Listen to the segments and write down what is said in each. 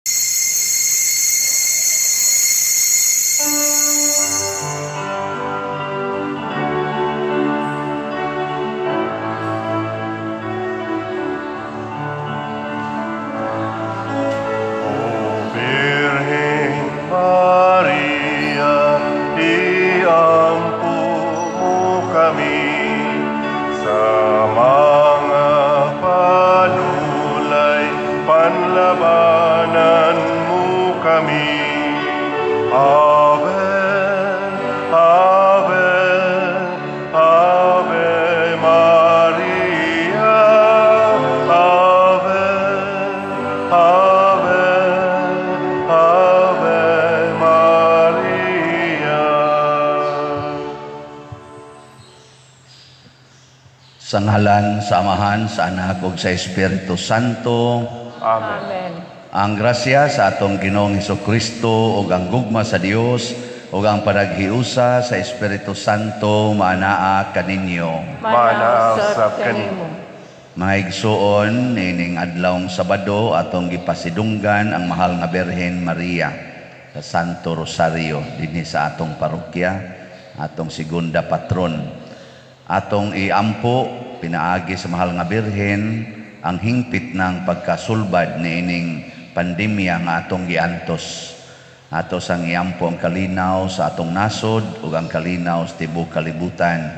O Birhen Maria, iampo mo kami sa mga panulay, panlabanan mo kami. Ave, Ave, Ave Maria, Ave, Ave, Ave Maria. Sa ngalan sa Amahan, sa Anak ug sa Espiritu Santo. Amen. Amen. Ang grasya sa atong Ginoong Kristo ug ang gugma sa Dios ug ang panaghiusa sa Espiritu Santo maanaa kaninyo. Maanaa usab kanimo. Mga igsuon, nining adlawng Sabado atong gipasidunggan ang mahal nga Birhen Maria sa Santo Rosario dinhi sa atong parokya, atong segunda patron. Atong iampo pinaagi sa mahal nga Birhen ang hingpit ng pagkasulbad niining pandemya nga atong giantos. Ato sang iampo ang kalinaw sa atong nasod ug ang kalinaw sa tibuok kalibutan.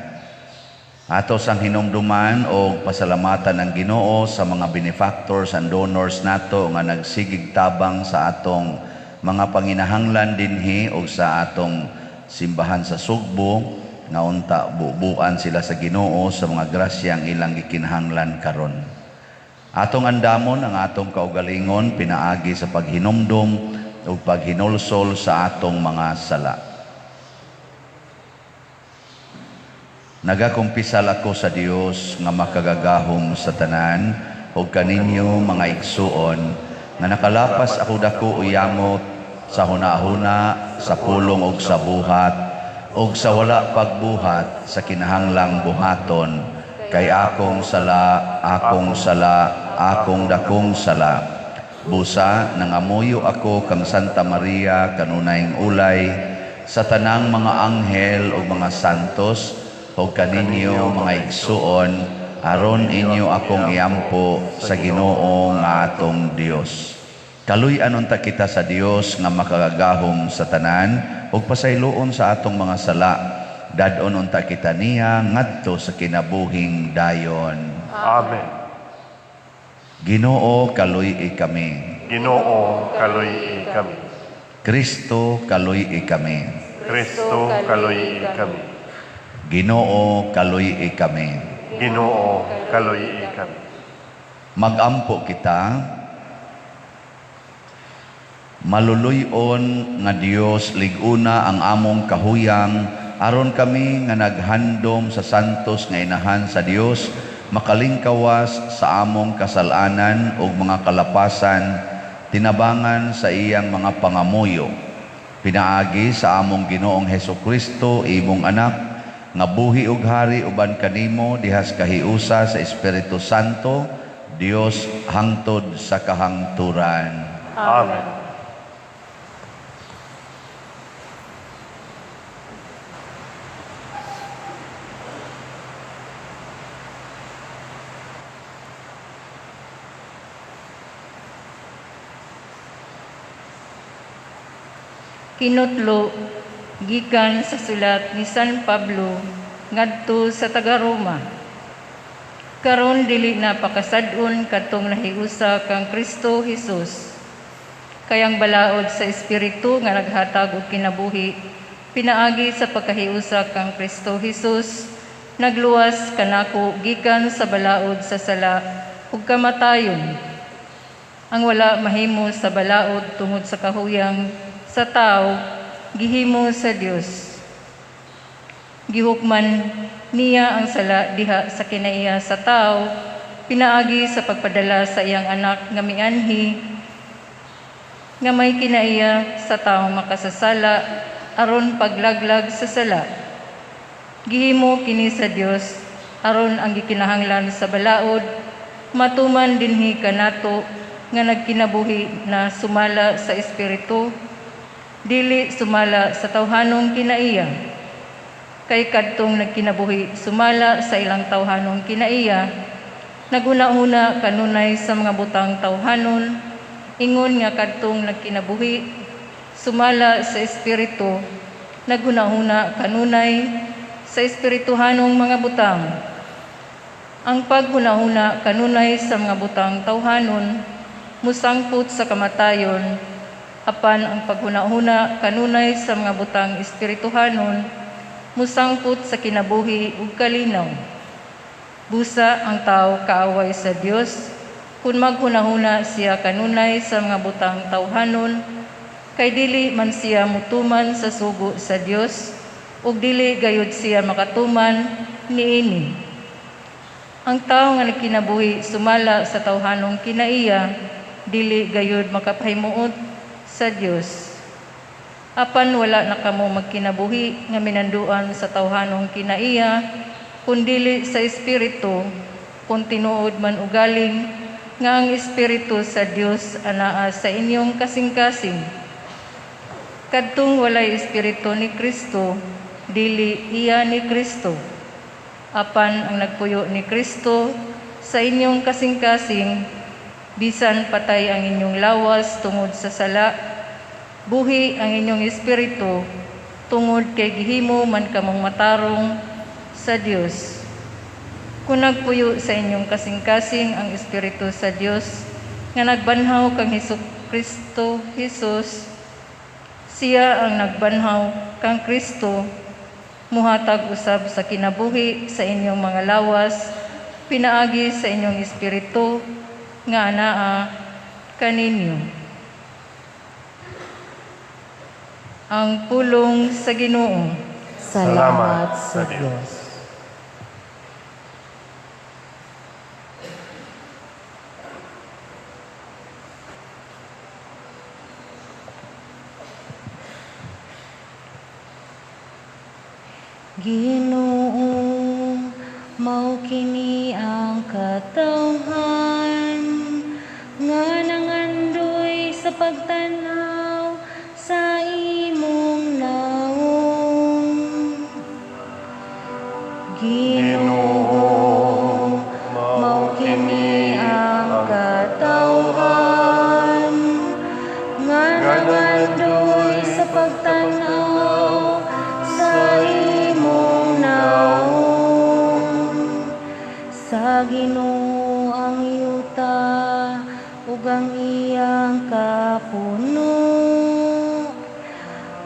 Ato sang hinumduman og pasalamatan ang Ginoo sa mga benefactors and donors nato nga nagsigig tabang sa atong mga panginahanglan dinhi og sa atong simbahan sa Sugbo, nga unta bubuan sila sa Ginoo sa mga grasyang ilang gikinahanglan karon. Atong andamon ang atong kaugalingon pinaagi sa paghinumdum ug paghinulsol sa atong mga sala. Nagakumpisal ako sa Dios nga makagagahom sa tanan ug kaninyo mga igsuon nga nakalapas ako dako uyamot sa hunahuna, sa pulong ug sa buhat ug sa wala pagbuhat sa kinahanglang buhaton, kay akong sala, akong sala, akong dakong sala. Busa nangamuyo ako kang Santa Maria kanunayng ulay, sa tanang mga anghel ug mga santos ug kaninyo mga igsuon, aron inyo akong iampo sa Ginoo nga atong Dios. Kaluy-an unta kita sa Dios nga makagagahom sa tanan ug pasayloon sa atong mga sala. Dad-on unta kita niya ngadto sa kinabuhing dayon. Amen. Ginoo, kaluy-i kami. Ginoo, kaluy-i kami. Kristo, kaluy-i kami. Kristo, kaluy-i kami. Ginoo, kaluy-i kami. Ginoo, kaluy-i kami. Magampo kita. Maluluy-on nga Dios, lig-una ang among kahuyang aron kami nga naghandom sa santos nga inahan sa Dios makalingkawas sa among kasalanan ug mga kalapasan, tinabangan sa iyang mga pangamuyo. Pinaagi sa among Ginoong Hesukristo, imong anak, nga buhi ug hari uban kanimo dihas kahiusa sa Espiritu Santo, Dios hangtod sa kahangturan. Amen. Kinutlo gikan sa sulat ni San Pablo ngadto sa taga-Roma. Karon dili na pakasad-on kadtong nahiusa kang Kristo Hesus. Kayang balaod sa Espiritu nga naghatag og kinabuhi pinaagi sa pagkahiusa kang Kristo Hesus, nagluwas kanako gikan sa balaod sa sala ug kamatayon. Ang wala mahimo sa balaod tungod sa kahuyang sa tao, gihimo sa Dios. Gihukman niya ang sala diha sa kinaiya sa tao, pinaagi sa pagpadala sa iyang anak nga mianhi, nga may kinaiya sa taong makasasala, aron paglaglag sa sala. Gihimo kini sa Dios, aron ang gikinahanglan sa balaod, matuman dinhi kanato nga nagkinabuhi na sumala sa Espiritu, dili sumala sa tawhanong kinaiya. Kay kadtong nagkinabuhi sumala sa ilang tawhanong kinaiya, naghuna-huna kanunay sa mga butang tawhanon, ingon nga kadtong nagkinabuhi sumala sa Espiritu, naghuna-huna kanunay sa espirituhanong mga butang. Ang paghuna-huna kanunay sa mga butang tawhanon musangpot sa kamatayon, apan ang paghuna-huna kanunay sa mga butang espirituhanon musangpot sa kinabuhi ug kalinaw. Busa ang tao kaaway sa Dios kung maghuna-huna siya kanunay sa mga butang tawhanon, kay dili man siya mutuman sa sugo sa Dios ug dili gayud siya makatuman niini. Ang tao nga nagkinabuhi sumala sa tawhanong kinaiya, dili gayud makapahimuot sa Dios. Apan wala na kamo magkinabuhi nga minanduan sa tawhanong kinaiya, kundili sa Espiritu, kung tinuod man ugaling nga ang Espiritu sa Dios anaa sa inyong kasing-kasing. Kadtong walay Espiritu ni Kristo, dili iya ni Kristo. Apan ang nagpuyo ni Kristo sa inyong kasing-kasing, bisan patay ang inyong lawas tungod sa sala, buhi ang inyong espiritu tungod kay gihimo man kamong matarong sa Dios. Kung nagpuyo sa inyong kasing-kasing ang Espiritu sa Dios nga nagbanhaw kang Hesus Kristo Jesus, siya ang nagbanhaw kang Kristo, muhatag usab sa kinabuhi sa inyong mga lawas, pinaagi sa inyong espiritu nga anaa kaninyo. Ang pulong sa Ginoo. Salamat sa Dios. Ginoo, mao kini ang katawhan nga nangandoy sa pagtan-aw sa imong naong. Ginoo, mao kini ang katawhan nga nangandoy sa pagtan-aw sa imong naong. Sa Ginoo ang yuta ug ang iyang kapuno,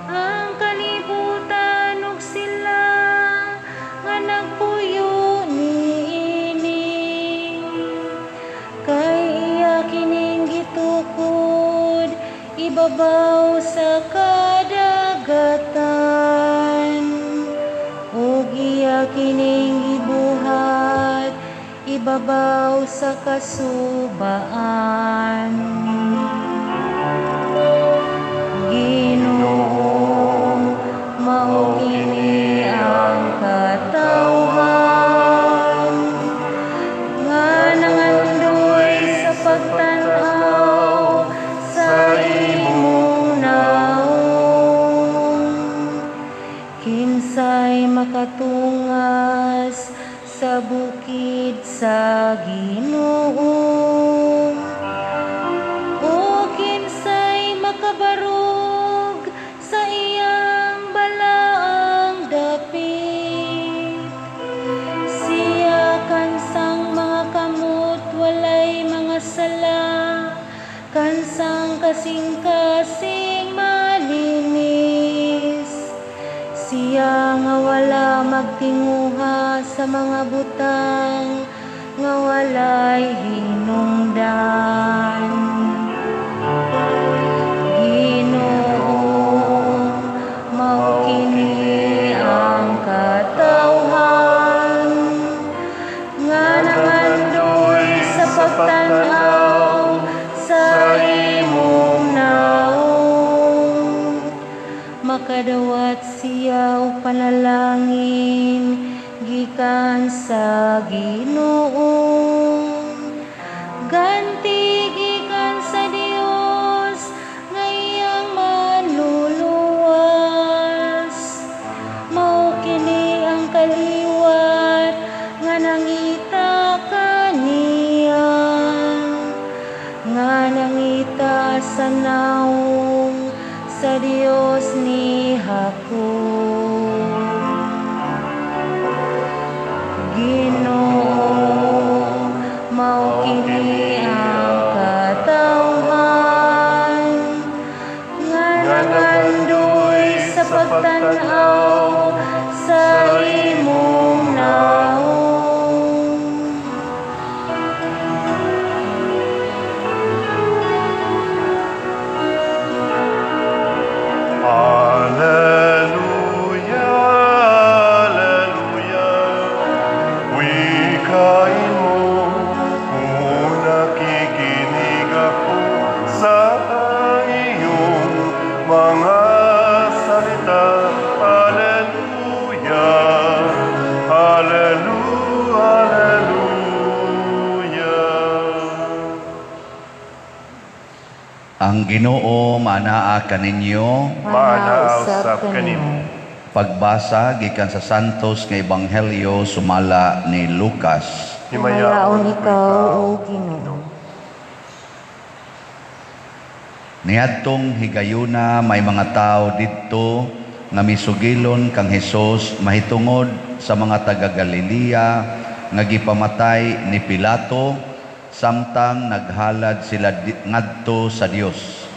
ang kalibutan ug sila nga nagpuyo niini. Kay iya kining gitukod ibabaw sa kadagatan, ug iya kining gibuhat ibabaw sa kasubaan. Ginoo, mao kini ang katawhan nga nangandoy sa pagtan-aw sa imong naong. Kinsay makatungas sa bukid sa Ginoo, o kinsay makabarog sa iyang balaang dapit. Siya kansang mga kamot walay mga sala, kansang kasing-kasing malinis. Siya nga wala magtinguha sa mga butang nga walay hinungdan. Ginoo, mao kini ang katawhan nga nangandoy sa pagtan-aw sa imong naong. Makadawat siya og panalangin gikan sa Ginoo, ganti gikan sa nawong sa Dios ni Jacob. Ginoo, mao kini ang katawhan nga nangandoy sa pagtan-aw sa imong nawong. Alleluia, Alleluia. Wikain mo kung nakikinig ako sa iyong mga salita. Alleluia, Alleluia, Alleluia. Ang Ginoo manaa kaninyo. Manausap kanimo. Pagbasa gikan sa Santos nga Ebanghelyo sumala ni Lucas. Himayaon ikaw, O Ginoo. Niadtong higayuna may mga tao didto nga misugilon kang Hesus mahitungod sa mga taga Galilea nga gipamatay ni Pilato samtang naghalad sila ngadto sa Dios.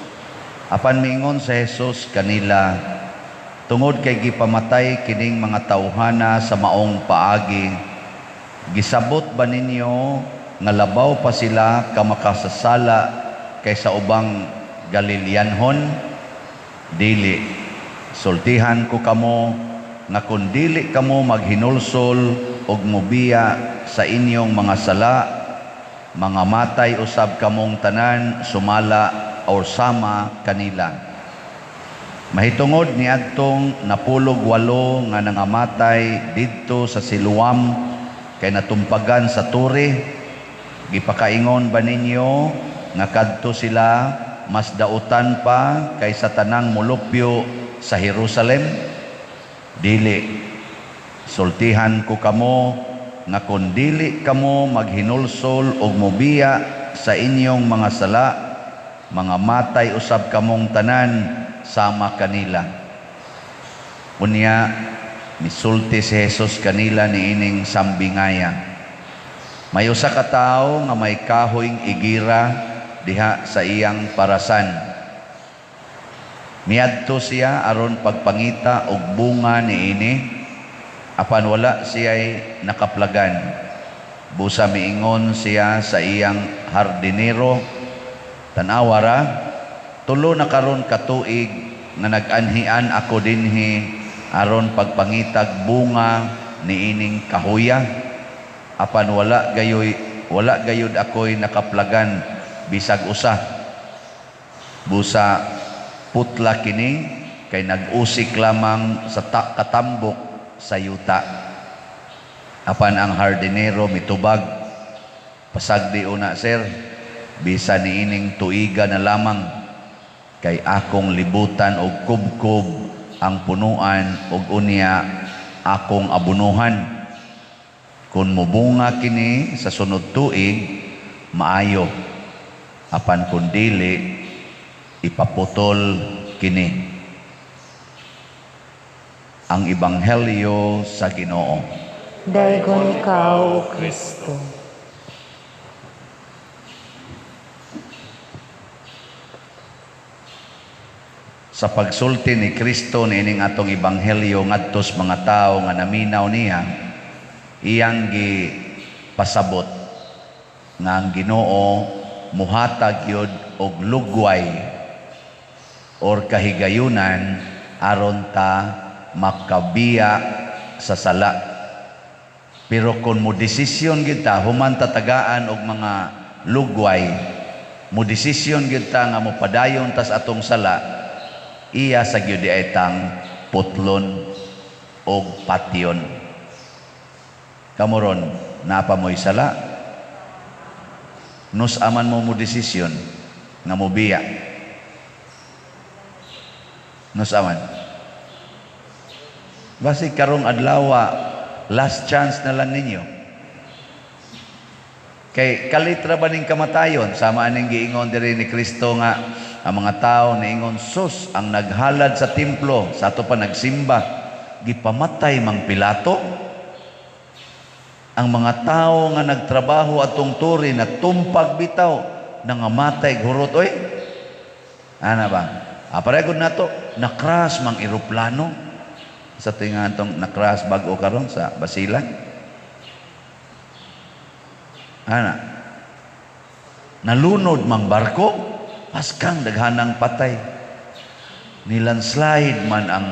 Apan miingon sa Hesus kanila, tungod kay gipamatay kining mga tawhana sa maong paagi, gisabot ba ninyo nga labaw pa sila ka makasasala kaysa ubang Galileanhon? Dili. Sultihan ko kamo nga kun dili kamo maghinulsol og mobiya sa inyong mga sala, mga matay usab kamong tanan sumala or sama kanila. Mahitungod niadtong 18 nga nangamatay didto sa Siloam kay natumpagan sa turi, gipakaingon ba ninyo nga kadto sila mas dautan pa kaysa tanang molupyo sa Jerusalem? Dili. Sultihan ko kamo nga kun dili kamo maghinulsol og mobiya sa inyong mga sala, mga matay usab kamong tanan sama kanila. Unya misulti si Jesus kanila niining sambingaya. May usa ka tawo nga may kahoyng igira diha sa iyang parasan. Miadto siya aron pagpangita og bunga niini, apan wala siya'y nakaplagan. Busa miingon siya sa iyang hardinero, tan-awa ra, tulo na karon ka tuig nga nag-anhian ako dinhi aron pagpangitag bunga niining kahuya, apan wala gayud ako'y nakaplagan bisag usa. Busa putla kini kay nag-usik lamang sa katambok sa yuta. Apan ang hardinero mitubag, pasagdi una sir, bisa niining tuiga na lamang kay akong libutan og kubkob ang punuan og unya akong abunuhan. Kun mobunga kini sa sunod tuig, maayo. Apan kun dili, ipaputol kini. Ang Ebanghelyo sa Ginoo. Daygon ikaw, O Kristo. Sa pagsulti ni Kristo niining atong Ebanghelyo ngadto sa mga tawo nga naminaw niya, iyang gipasabot nga ang Ginoo muhatag yod og lugway or kahigayunan aron ta makabiya sa sala. Pero kung mo desisyon kita human tatagaan og mga lugway, mo desisyon kita nga mopadayon tas atong sala, iya sa gyud ay tang putlon og patyon. Kamoron, napa mo'y sala? Nus aman mo mo desisyon nga mobiya. Nus aman. Basi karong adlawa, last chance na lang ninyo. Kay kalit ra ba ning kamatayon? Sama aning giingon diri ni Kristo nga ang mga tao niingon, sus, ang naghalad sa templo sa ato pa nagsimba, gipamatay mang Pilato. Ang mga tao nga nagtrabaho atong turi na tumpag bitaw, nangamatay hurot oy. Ana ba? Pareho nato, na-crash mang eroplano. Sa tinga atong na-crash bag-o karon sa Basilan. Ana. Nalunod mang barko, paskang daghanang patay. Nilandslide man ang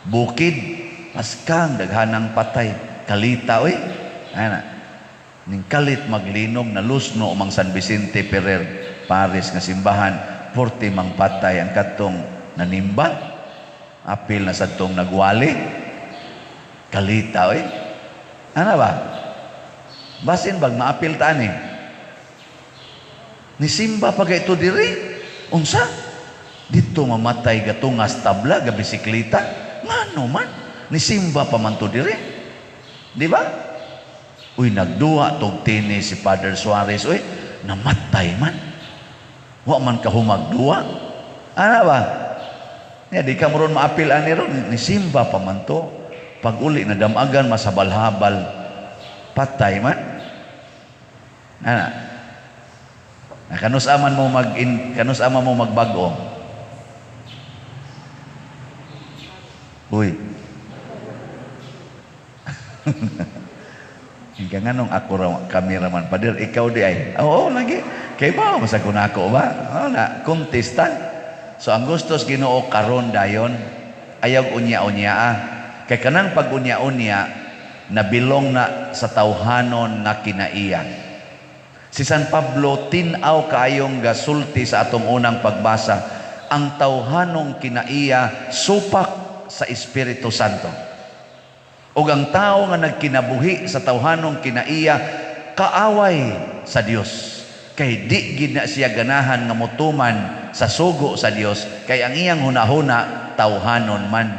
bukid, paskang daghanang patay. Kalita oy. Ana. Ning kalit maglinog, nalusno mang San Vicente Ferrer Paris nga simbahan, 40 mang patay ang katong nanimba. Apil na sadtong nagwali. Kalita oy. Ana ba? Basin bag maapil ta ani. Nisimba pa kay ito diri. Unsa? Dito mamatay gatungas tabla ga bisikleta. Ngano man? Nisimba pa man to diri. Di ba? Uy, nagduha tog tinis si Father Suarez. Uy, namatay man. Wa man ka humagduha. Ana ba? Ya, di ka mo ron maapil ani ron. Nisimba pa man to. Pag uli na damagan, masabal-habal. Patay man. Ana. Na kanus-aman mo kanus-aman mo magbag-o. Uy. Hingga nganong ako raw kameraman pader, ikaw di ay. Oo, lagi. Kay ba masakon ako ba? Oo na, kontesta. So ang gustos Ginoo karon dayon, ayaw unya-unya. Kay kanang pag-unya-unya nabilong na sa tawhanon nga kinaiya. Si San Pablo tin-aw kaayong gasulti sa atong unang pagbasa, ang tawhanong kinaiya supak sa Espiritu Santo. Ug ang tao nga nagkinabuhi sa tawhanong kinaiya kaaway sa Dios. Kay di gid na siya ganahan nga motuman sa sugo sa Dios, kay ang iyang hunahuna tawhanon man.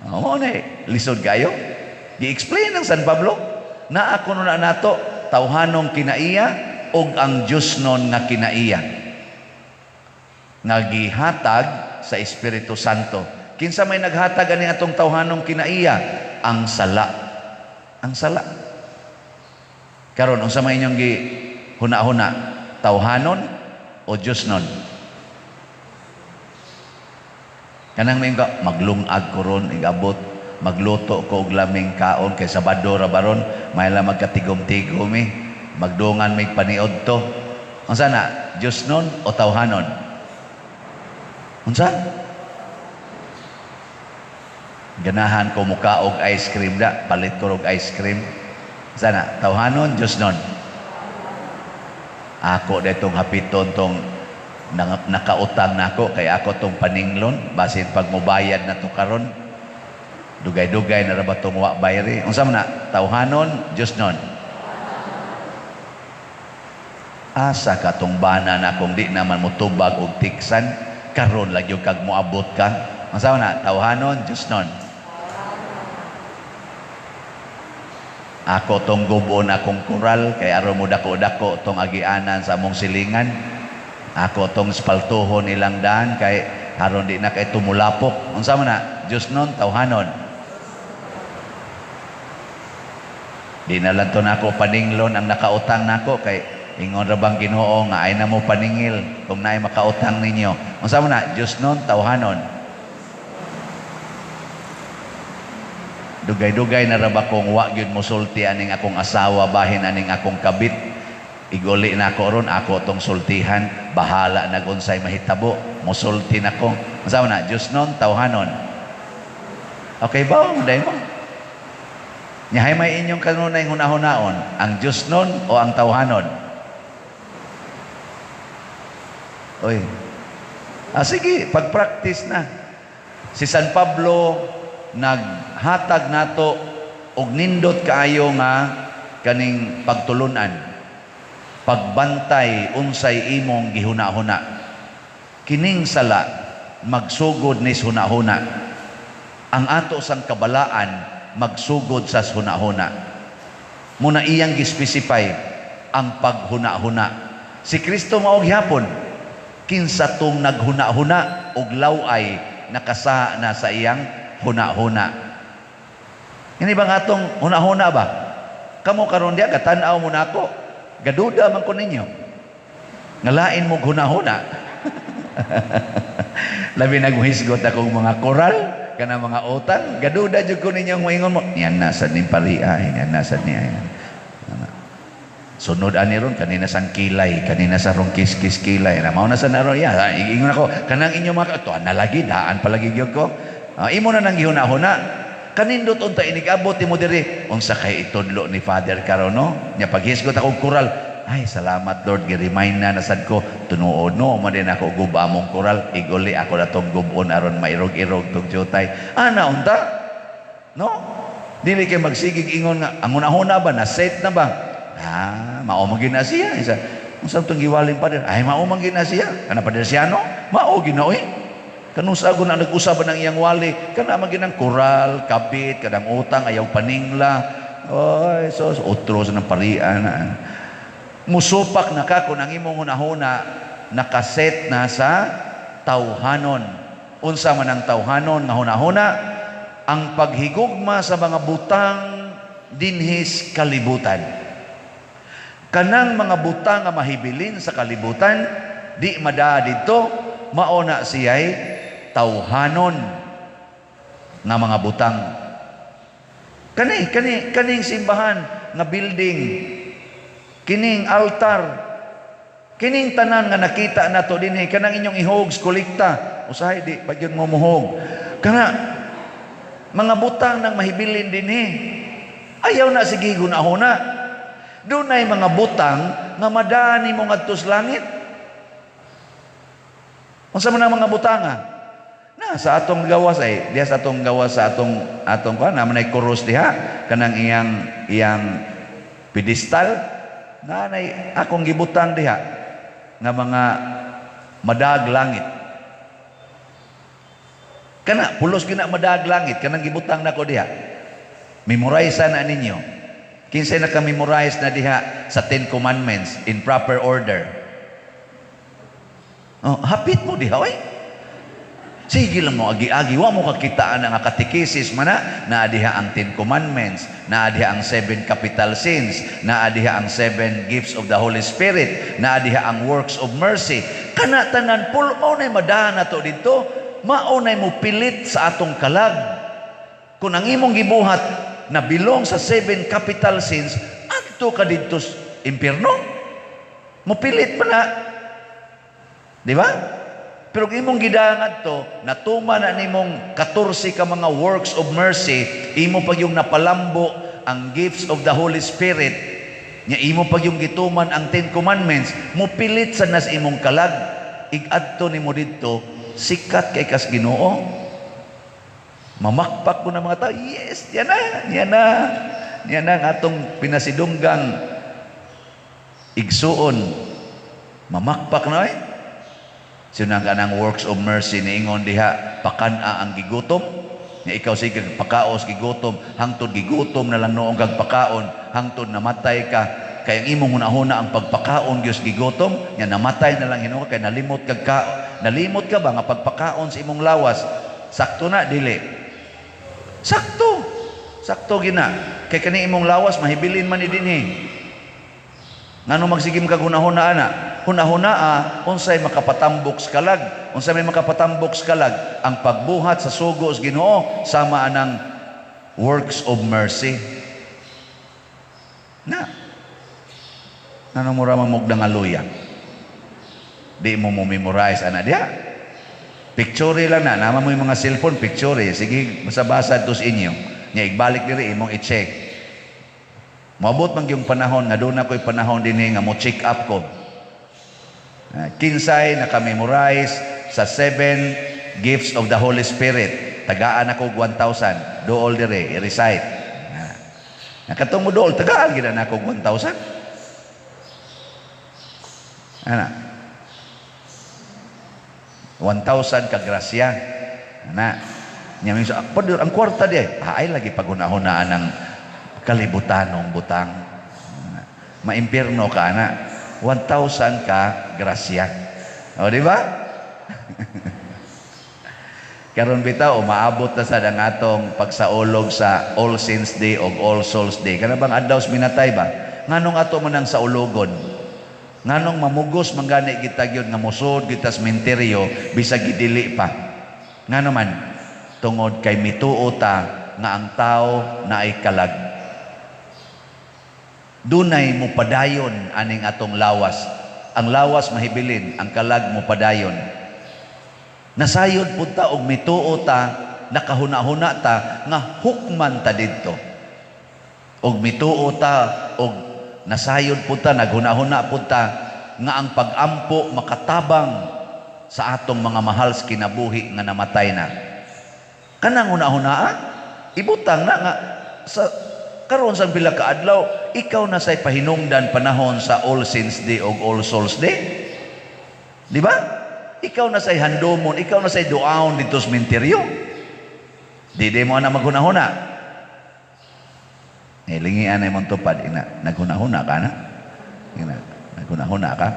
Mao na lisod kayo. Gi-explain ng San Pablo, naa kuno na nato tawhanong kinaiya ug ang Dios non nga kinaiya nga gihatag sa Espiritu Santo. Kinsa may naghatag ani atong tawhanong kinaiya? Ang sala. Ang sala. Karon unsa may inyong gi huna-huna, tawhanon o Dios non? Kanang may ka maglungag ko ron igabot, magluto ko og laming kaon kay Sabado ra baron, may la magkatigom-tigom eh, magdungan may paniod to. Unsa na? Dios non o tawhanon? Unsa? Ganahan ko muka og ice cream da, palit ko og ice cream. Unsa na? Tawhanon, Dios non? Ako detong hapiton tong nakautang nako kay ako tong paninglon, basin pag mobayad na to karon. Dugay-dugay na ra ba tong wa bayri? Unsa man na? Tawhanon, Dios non? Asa ka tong bana na kung di naman motubag og tiksan, karon lagi kag moabot ka. Unsa man na? Tawhanon, Dios non? Ako tong gubon akong koral kay aron mo dako-dako tong agianan sa among silingan. Ako tong spaltuhon ilang daan kay aron di na kay tumulapok. Unsa man na? Dios non, tawhanon? Di na lang to nako paninglon ang nakautang nako kay ingon ra bang Ginoo nga ay na mo paningil kung naay makautang ninyo. Unsa man na? Dios non, tawhanon? Dugay-dugay na ra ba kung wa gyud mosulti aning akong asawa bahin aning akong kabit. Iguli na ako ron, ako tong sultihan, bahala na unsay mahitabo, mosulti nako. Unsa man na? Dios non, tawhanon? Okay ba day mo? Nyahay may inyong kanunay hunahunaon, ang Dios nun o ang tawhanon? Oy. Ah, sige, pag-practice na. Si San Pablo naghatag nato og nindot kaayo nga kaning pagtulunan, pagbantay unsay imong gihuna-huna. Kining sala magsugod ni hunahuna. Ang ato sang kabalaan magsugod sa hunahuna. Muna iyang gispesify ang paghuna-huna. Si Kristo mao gihapon. Kinsa tong naghuna-huna og law-ay nakasaha na sa iyang huna-huna. Ini bang atong huna-huna ba? Kamo karon diya gatan-aw mo nako. Gaduda man ko ninyo. Ngalain mo huna-huna. Labi naghisgot akong mga koral kana mga utang, gaduda jud ko ninyo moingon mo. Yan na sad ning pariha, yan na sad niya. Sunod ani ron kanina sang kilay, kanina sa rong kiskis kilay. Na mao na sa naron ya, ingon ako kanang inyo mga to na lagi daan palagi gyud ko. Imo na nang gihuna-huna. Kanindot unta inig-abot nimo diri, unsa kay itudlo ni Father karon, no? Nya paghisgot akong koral, ay salamat Lord, gi-remind na nasad ko tinuod no, mo din ako guba among koral, iguli ako na tong gubon aron mairog-irog tong jutay. Ana unta? No? Dili kay magsigig ingon nga ang hunahuna ba na set na ba? Ah, mao man gina siya. Isa, unsa tong giwaling pader? Ay mao man gina siya. Kana pader siya no? Mao gina oy. Kanusa ko na nag-usab ng iyang wali, kana man ginang koral, kabit, kanang utang, ayaw paningla. Oy, so otro sa ng parian na. Musupak na ka kung ang imong hunahuna nakaset na sa tawhanon. Unsa man ang tawhanon nga hunahuna? Ang paghigugma sa mga butang dinhis kalibutan. Kanang mga butang nga mahibilin sa kalibutan, di madaa didto, mao na siya'y tawhanon nga mga butang. Kani, kani, kaning simbahan nga building, kining altar, kining tanan nga nakita nato dinhi, kanang inyong ihog, kolekta, usahay di pa gyud mo muhog. Kana mga butang nang mahibilin dinhi. Ayaw na sige hunahuna. Dunay mga butang nga madani mo ngadto sa langit. Unsa man ang mga butang ah? Na sa atong gawas ay diha sa atong gawas sa atong atong kuan na man ay krus diha kanang iyang iyang pedestal na nay akong gibutang diha nga mga madag langit. Kana pulos gina madag langit kanang gibutang nako diha. Memorize na ninyo. Kinsay naka-memorize na diha sa Ten Commandments in proper order? Oh, hapit mo diha oy. Sige lang mo agi-agi, wa mo kakitaan ang katekisis mana, naa diha ang Ten Commandments, naa diha ang seven capital sins, naa diha ang seven gifts of the Holy Spirit, naa diha ang works of mercy. Kana tanan pul mao nay madahan nato didto, mao nay mo pilit sa atong kalag. Kung ang imong gibuhat na bilong sa seven capital sins, adto ka didto sa impierno. Mopilit pa na. Di ba? Pero kung imong gidangat to, natuma na nimong 14 ka mga works of mercy, imo pag yung napalambo ang gifts of the Holy Spirit, nya imo pag yung gituman ang Ten Commandments, mopilit sa nas imong kalag, igadto nimo didto, sikat kay kas Ginoo. Mamakpak ko na mga tao, yes, yan na, yan na. Yan na ang atong pinasidunggang igsuon. Mamakpak na eh. Sinang kanang works of mercy niingon diha, pakan-a ang gigutom. Nga ikaw sige pakaos gigutom, hangtod gigutom na lang noong kag pakaon, hangtod namatay ka. Kay ang imong hunahuna ang pagpakaon gyud gigutom, nga namatay na lang hinuon kay nalimot kag ka, nalimot ka ba nga pagpakaon sa imong lawas? Sakto na dili. Sakto. Sakto gina. Kay kani imong lawas mahibilin man ni dinhi. Ngano magsigim kag hunahuna ana? Hunahuna unsay makapatambok sa kalag? Unsay may makapatambok sa kalag? Ang pagbuhat sa sugo sa Ginoo sama anang works of mercy. Na. Ngano mura man mo og luya? Di mo mo memorize ana diha. Picture lang na, naman mo yung mga cellphone, picture. Sige, basa-basa to sa inyo. Nya igbalik diri imong i-check. Moabot man yung panahon nga doon ako'y panahon dinhi nga mo check up ko. Kinsay naka-memorize sa seven gifts of the Holy Spirit. Tagaan ako og 1,000. Dool dire, i-recite. Nakatong mo dool, tagaan gina na ako og 1,000. Ana. 1,000 ka grasya. Ana. Nya minsan, ah, ang kwarta di ay lagi paghunahunaan ng kalibutanong butang. Maimpirno ka ana. 1,000 ka grasya. O, di ba? Karon bitaw umaabot na sad ang atong pagsaulog sa All Saints Day o All Souls Day. Kana bang adlaw sa minatay ba? Nganong ato man ang saulogon? Nganong mamugos man gani kita gyud nga mosud kita sa sementeryo bisag gidili pa? Ngano man? Tungod kay mituo ta nga ang tao naay kalag. Dunay mopadayon aning atong lawas. Ang lawas mahibilin, ang kalag mopadayon. Nasayod pud ta og mituo ta, nakahuna-huna ta nga hukman ta didto. Og mituo ta og nasayod pud ta, naghuna-huna pud ta nga ang pag-ampo makatabang sa atong mga mahal sa kinabuhi nga namatay na. Kanang huna-hunaa, ibutang na nga sa karon sa pila ka adlaw, ikaw na say pahinungdan panahon sa All Saints Day og All Souls Day. Di ba? Ikaw na say handomon, ikaw na say duaon dito sa sementeryo. Di mo na maghuna-huna. Eh, lingian na imong tupad, ina, naghuna-huna ka na? Ina, naghuna-huna ka?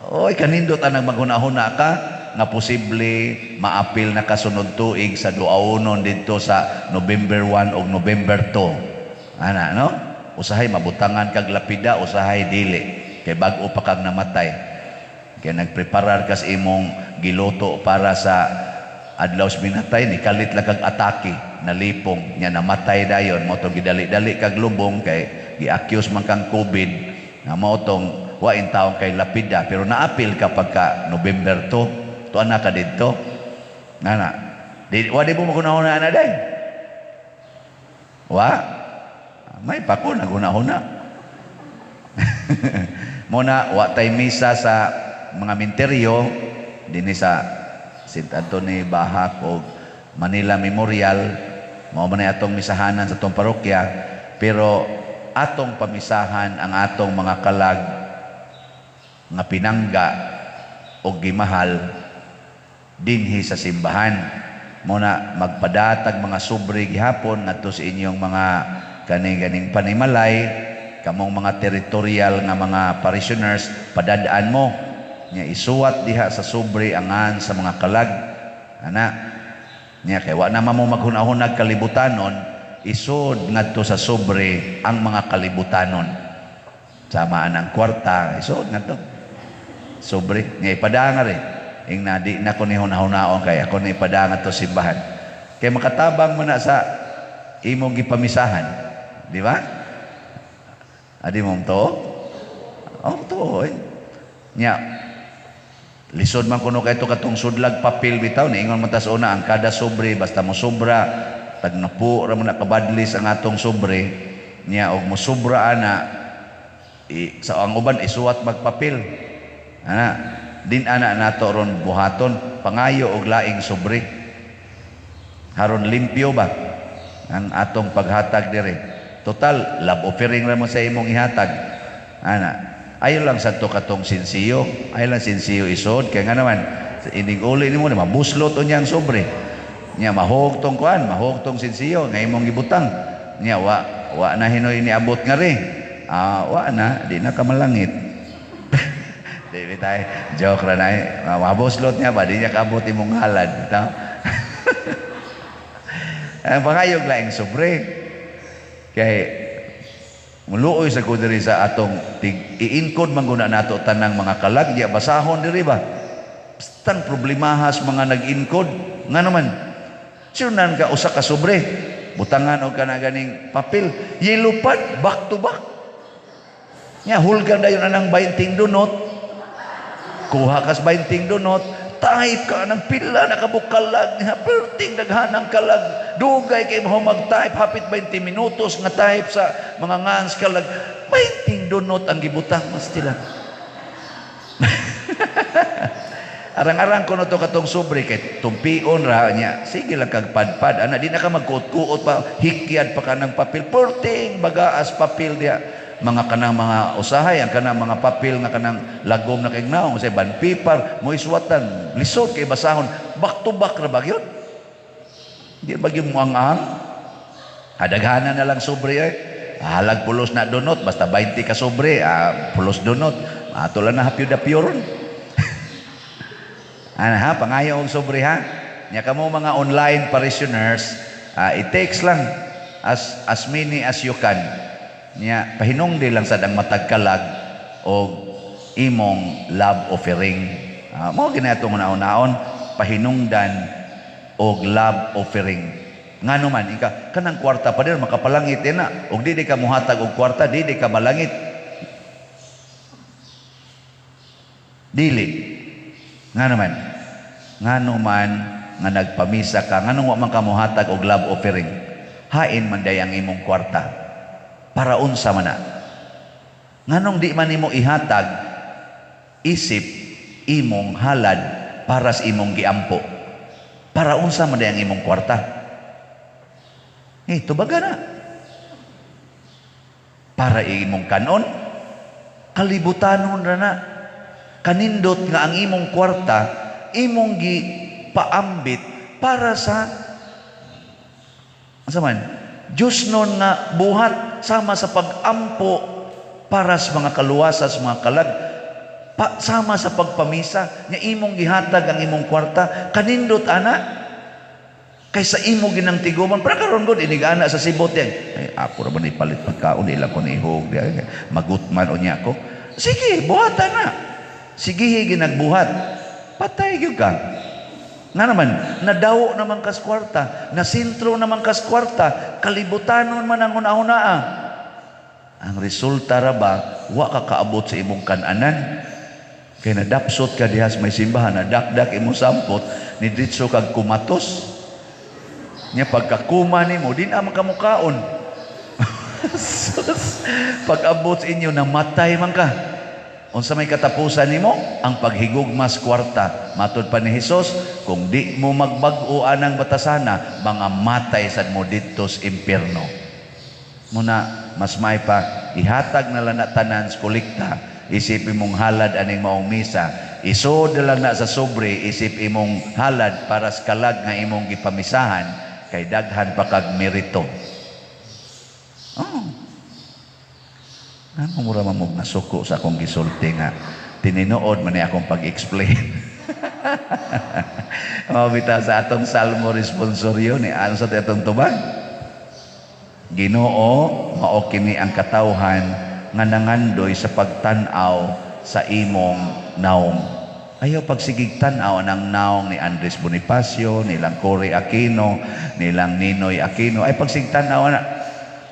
Oy, kanindot ang maghuna-huna ka nga posible maapil na kasunod tuig sa duaonon didto sa November 1 o November 2. Ana, no? Usahay mabutangan kag lapida, usahay dili. Kay bag-o pa kag namatay. Kaya nagpreparar kas imong giluto para sa adlaw sa minatay, ni kalit lang kag atake, nalipong, nya namatay dayon, mo tong gidali-dali kag lubong kay gi-accuse man kang COVID, nga mao tong wa in taong kay lapida, pero naapil ka pagka November 2, tuan na ka didto. Nana, di, wa di mo maghuna-huna na day. Wa? May pa ko naghuna-huna. Muna, wa tay misa sa mga minteryo dinhi sa St. Anthony Bahak o Manila Memorial, mao man atong misahanan sa atong parokya, pero atong pamisahan ang atong mga kalag nga pinangga og gimahal dinhi sa simbahan. Muna magpadatag mga sobre gihapon ngadto sa inyong mga kani-ganing panimalay, kamong mga territorial nga mga parishioners, padadaan mo nya isuwat diha sa sobre angan sa mga kalag. Ana nya kay wa na mo maghuna-hunag kalibutanon, isod ngadto sa sobre ang mga kalibutanon. Sama ang kwarta, isod ngadto sobre nya ipadanga rin. Ing na di na ko ni hunahunahon kay ako ni ipadanga to simbahan. Kay makatabang man na sa imong gipamisahan, di ba? Adi mo to? Oh, to eh. Nya lisod man kuno kay to katong sudlag papel bitaw, niingon man ta sa una ang kada sobre basta mo sobra tag napu ra man na kabadlis ang atong sobre nya og mo sobra ana i, sa ang uban isuwat magpapel. Ana din ana nato ron buhaton pangayo og laing sobre haron limpyo ba ang atong paghatag dire. Total love offering ra mo sa imong ihatag. Ana ayo lang sa to katong sinsiyo, ayo lang sinsiyo isod kay nga naman inig uli nimo na mabuslot unya ang sobre. Nya mahog tong kuan, mahog tong sinsiyo nga imong gibutang. Nya wa wa na hinoy niabot nga ri. Ah, wa na, di na ka malangit. Di bitay, joke ra na eh. Mabuslot niya ba, di niya kaabot imong halad. Bitaw. Ang pangayog laing sobre. Kay muluoy sa ko diri sa atong tig iinkod man guna nato tanang mga kalag, di basahon diri ba. Bastang problemahas mga nag-inkod. Nga naman, sinunan ka usa ka sobre, butangan og kana ganing papel, yellow pad, back to back. Nya hulgan dayon anang 20 dunot. Kuha kas 20 dunot, type ka ng pila nakabukalag niya, perting daghanang kalag. Dugay kay mo mag-type, hapit 20 minutos nga type sa mga ngans kalag. 20 dunot ang gibutang mas sila. Arang-arang ko na to katong sobre kay tumpion ra niya. Sige lang kag padpad ana di na ka magkuot-kuot pa, hikyad pa ka ng papel, perting bagaas papel diha. Mga kanang mga usahay, ang kanang mga papel nga kanang lagom na kay naong, say banpipar, moiswatan, lisod kay basahon, back to back ra ba gyud? Di ba gyud mo ang ang? Hadaghanan na lang sobre eh. Halag pulos na dunot, basta 20 ka sobre, pulos dunot. Ato lang na hapyo-dapyo ron. Ana ha, pangayo og sobre ha. Nya kamo mga online parishioners, it takes lang as many as you can. Nya pahinungdi lang sad ang matag kalag og imong love offering. Mao gini atong una-unaon, pahinungdan og love offering. Ngano man ika kanang kwarta pa dir makapalangit na, og dili ka muhatag og kwarta, dili ka malangit. Dili. Ngano man? Ngano man nga nagpamisa ka, nganong wa man ka muhatag og love offering? Hain man day ang imong kwarta. Para unsa man na? Nganong di man nimo ihatag isip imong halad para sa imong giampo? Para unsa man day ang imong kwarta? Eh, tubaga na. Para imong kanon, kalibutanon ra na. Kanindot nga ang imong kwarta, imong gipaambit para sa asa man? Diyos nun nga buhat sama sa pag-ampo para sa mga kaluwasa, sa mga kalag, sama sa pagpamisa, nga imong gihatag ang imong kwarta, kanindot ana, kaysa imo ginang tiguman, para karon gud inigana sa sibot yan. Ay, ako ra man ipalit pagkaon, ila ko nihog, magutman unya ko. Sige, buhatan na. Sige, ginagbuhat. Patay gyud ka. Nga naman, nadawo naman kas kwarta, nasintro naman kas kwarta, kalibutanon man ang una-unaa. Ang resulta ra ba, wa ka kaabot sa imong kananan. Kay nadapsot ka diha sa may simbahan, nadakdak imong sampot, nidritso kag kumatos. Nya pagkakuma nimo, di na man kamukaon. Pag-abot sa inyo, namatay man ka. Unsa may katapusan nimo? Ang paghigugmas kwarta. Matod pa ni Hesus, kung di mo magbag-o anang batasana, mga matay sad mo didto sa impierno. Muna, mas may pa, ihatag na lang na tanan sa kolekta, isip imong halad aning maong misa, isod na lang na sa sobre, isip imong halad para sa kalag nga imong gipamisahan, kay daghan pa kag merito. Oh. Ano mura man mo nasuko sa akong gisulti nga tininood man ni akong pag-explain. Mao bitaw sa atong Salmo responsorio ni ano sa atong tubag? Ginoo, mao kini ang katawhan nga nangandoy sa pagtan-aw sa imong naong. Ayaw pagsigig tan-aw ang naong ni Andres Bonifacio, nilang Cory Aquino, nilang Ninoy Aquino. Ay pagsigig tan-aw na.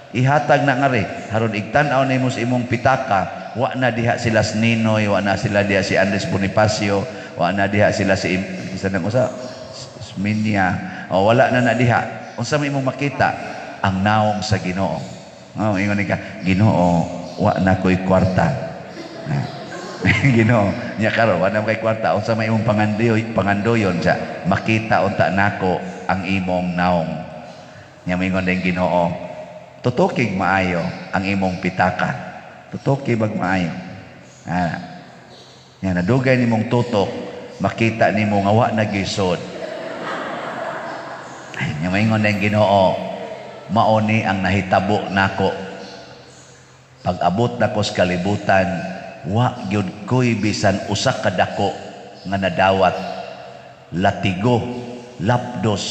Ihatag na nga rin. Haron igtan-aw nimo sa imong pitaka, wa na diha sila si Ninoy, wa na sila diha si Andres Bonifacio, wa na diha sila si isa nang usa Sminia. O wala na na diha. Unsa may imong makita? Ang naong sa Ginoo. Oh, ingon ka, Ginoo, wa na ko'y kwarta. Ginoo, nya karon wa na kay kwarta, unsa may imong pangandoyon siya? Makita unta nako ang imong naong. Nya moingon din Ginoo, tutukig maayo ang imong pitaka. Tutuki bag maayo. Ah. Nya nadugay nimong tutok, makita nimo nga wa na gisod. Ay, nya moingon din Ginoo, mao ni ang nahitabo nako. Pag-abot nako sa kalibutan, wa gyud ko'y bisan usa ka dako nga nadawat. Latigo, lapdos,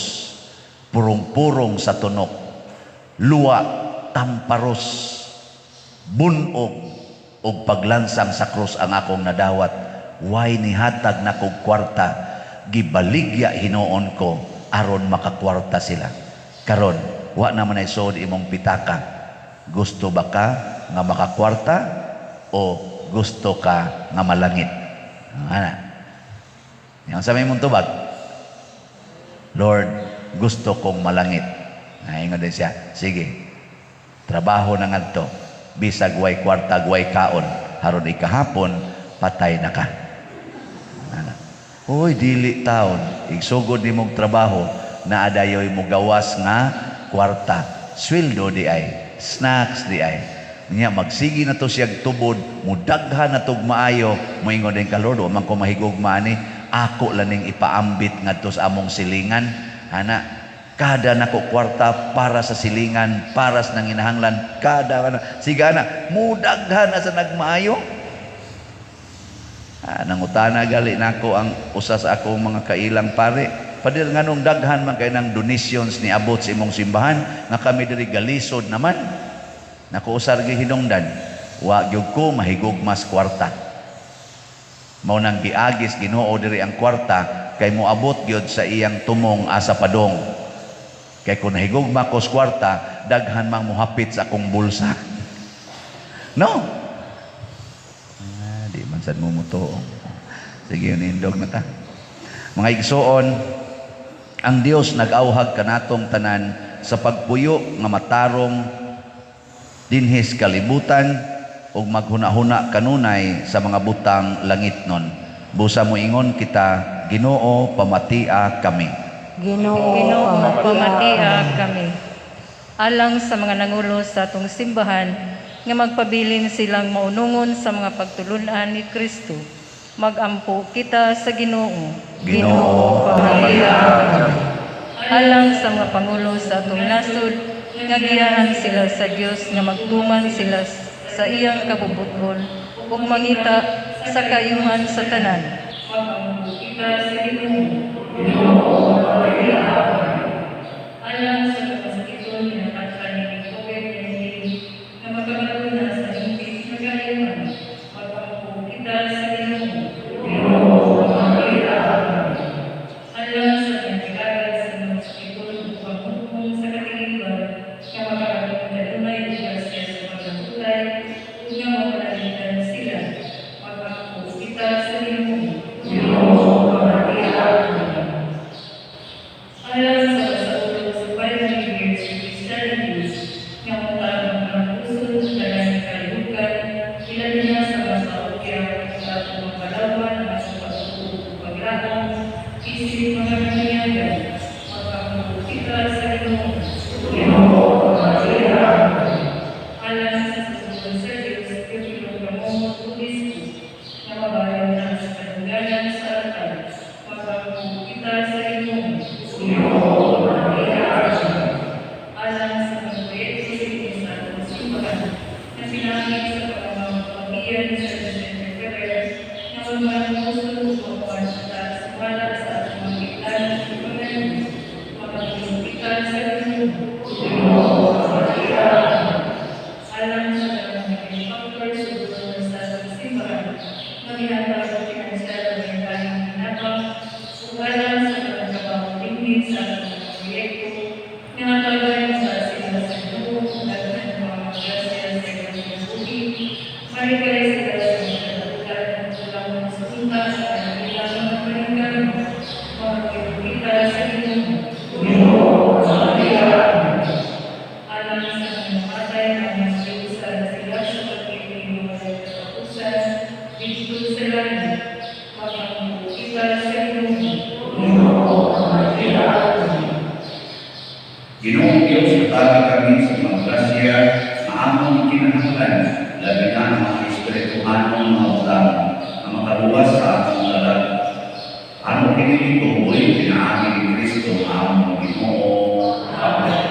purong-purong sa tunok, luwa, tamparos, bunog, og paglansang sa krus ang akong nadawat. Way nihatag nakog kwarta, gibaligya hinuon ko aron makakwarta sila. Karon, wa naman ay suod imong pitaka. Gusto ba ka nga makakwarta o gusto ka nga malangit? Ana. Yang sa may mong tubag, Lord, gusto kong malangit. Ingon din siya, sige, trabaho na ngadto, bisag way kwarta, way kaon, haron ikahapon, patay na ka. Ana. Uy, dili taon, igsugod nimong trabaho, naadayoy mo gawas nga kwarta, sweldo di ay, snacks di ay. Nya magsigi na to siyag tubod, mudaghan na tog maayo, moingon din ka, Lord, wa man ko mahigugma ani, ako laning ipaambit ngadto sa among silingan. Ana, kada nako kwarta para sa silingan, para sa nanginahanglan, kada kana. Sige ana, mudaghan na sa nagmaayo. Nangutana gali nako ang usa sa akong mga kailang pare. Pader, nganong daghan man kay nang donations ni abot sa imong simbahan nga kami diri galisod naman. Nako usar gihinungdan, wa gyud ko mahigugmas kwarta. Mao nang giagis Ginoo diri ang kwarta kay moabot gyud sa iyang tumong asa padong. Kay kung nahigugma ko sa kwarta, daghan mang mohapit sa akong bulsa. No? Di man sad mo mutuo. Sige, nindog na ta. Mga igsoon, ang Dios nag-awhag kanatong tanan sa pagpuyo nga matarong dinhis kalibutan ug maghuna-huna kanunay sa mga butang langitnon. Busa moingon kita, Ginoo, pamatia kami. Ginoo, Ginoo, pamatia pamatia kami. kami. Alang sa mga nangulo sa atong simbahan, nga magpabilin silang maunungon sa mga pagtulunan ni Kristo. Magampo kita sa Ginoo. Ginoo, pamatia kami. Alang sa mga pangulo sa atong nasod, nga giyahan sila sa Dios nga magtuman sila sa iyang kabubuton ug mangita sa kaayuhan sa tanan. Magampo kita sa Ginoo. Ginoo, pamatia kami. Alang sa kapasakiton nga nakatkan ni COVID-19 nga makabaton na sa hingpit nga kaayuhan, magampo kita sa Ginoo. Ginoo, pamatia kami. Alang sa pinagkagad sa mga sakiton ug panghukong sa katilingban nga makaabot kanunay og grasya sa pagkahutay ug nga mapanalitan sila, magampo kita sa Ginoo. Ginoo, pamatia kami. Alang sa pasaulo sa 500 years of Christianity, nga motang ang puso tanan nga kalihukan, ilabi na sa mga parokya sa atong mga palawan ang atong pagtuo ug paglaom, isip mga nanginyagan, magampo kita sa Ginoo. Ginoo, pamatia kami. Alang sa susunod sa Diyos, Teofilo Ramon Obispo, nga mabayon na sa kadungganan sa altar, magampo kita sa Ginoo. Ginoo, pamatia kami. Alang sa mga proyekto sa atong simbahan, na sinangit sa pamamagitan sa Vicente Ferrer, na magmanamuso ug makuha sa wala sa atong mga gitan ug gobyerno, magampo kita sa Ginoo. Ginoo, pamatia kami. Alang sa mga benefactors ug donors sa atong simbahan, nga mihatag og pinansyal ug mentaleng hinabang, ug alang sa mga trabaho dinhi sa atong mga proyekto, nga hatagan sa sila sa Ginoo ug daghan mga grasya sa ilang kinabuhi, malikay sila sa mga kadakulan ug kulang sa unta sa kanilang mga paningkamot, magampo kita sa Ginoo. Ginoo, pamatia kami. Alang sa mga namatay nga nagsiusa na sila sa pag-ibig walay katapusan, didto sa langit, magampo kita sa Ginoo. Ginoo, pamatia kami. Ginoong Diyos, hatagi kami sa mga grasya nga among kinahanglan, labi na ang mga espirituhanong mga butang nga makaluwas sa atong kalag. Ano kini gituboy pinaagi ni Kristo nga among Ginoo. Amen.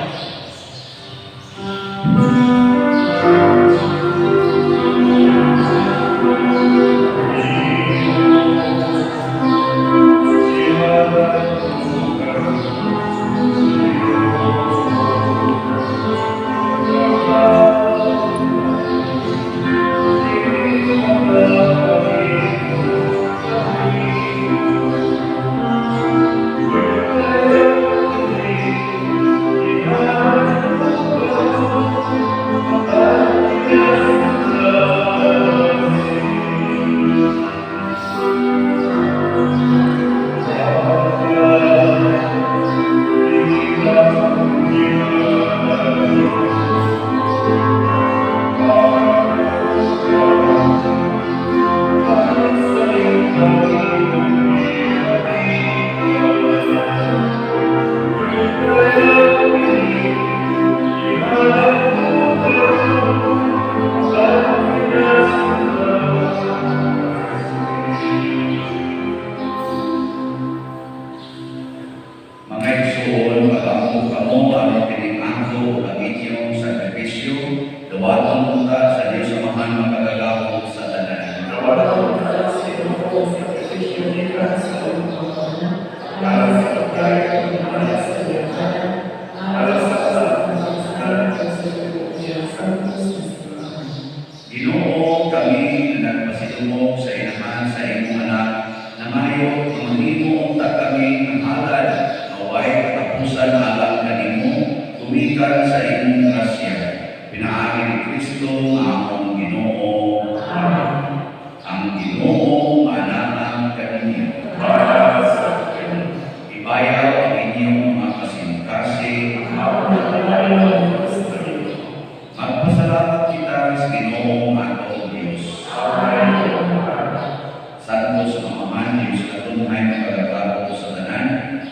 Mga igsoon, mag-ampo kamo aron kining angko ang inyong sakripisyo, dawaton unta sa Dios Amahan makagagahom sa tanan. Kristo nga among Ginoo. Amen. Ang Ginoo anaa kaninyo. Ibayaw ang inyong mga kasing-kasing. Magpasalamat kita sa Ginoo atong Diyos. Santos Amahan, Diyos katunhay nga pagkatao sa tanan,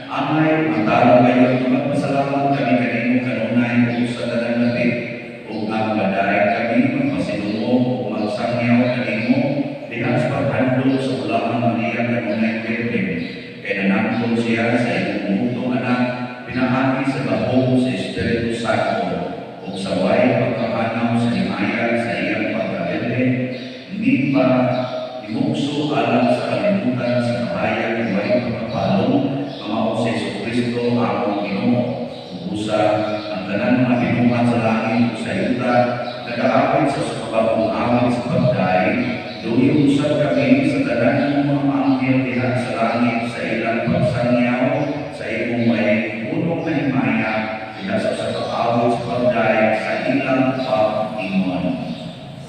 angay matarong kayo magpasalamat kami kanimo kanunay ug sa tanan labi ug ang madaig kami magpasidungog ug magsangyaw kanimo diha sa paghandom sa Bulaang Maria kanunay Birhen, kay nanangkon siya sa imong bugtong anak pinaagi sa gahom sa Espiritu Santo ug sa way pagkahanaw sa himaya sa iyang pagkabirhen ni pa imukso alang sa kalibutan sa kahayag ng way pagkapalong mao si Jesu Kristo among Ginoo. Ug usa ang tanan mga binuhat sa langit ug sa yuta nagaawit sa sukabagong awit sa pagdaig. Duyo usab kami sa tanan mga anghel diha sa langit sa ilang pagsangyaw sa imong may punong na himaya diha sa usa ka awit sa pagdaig sa ilang pag-ingon.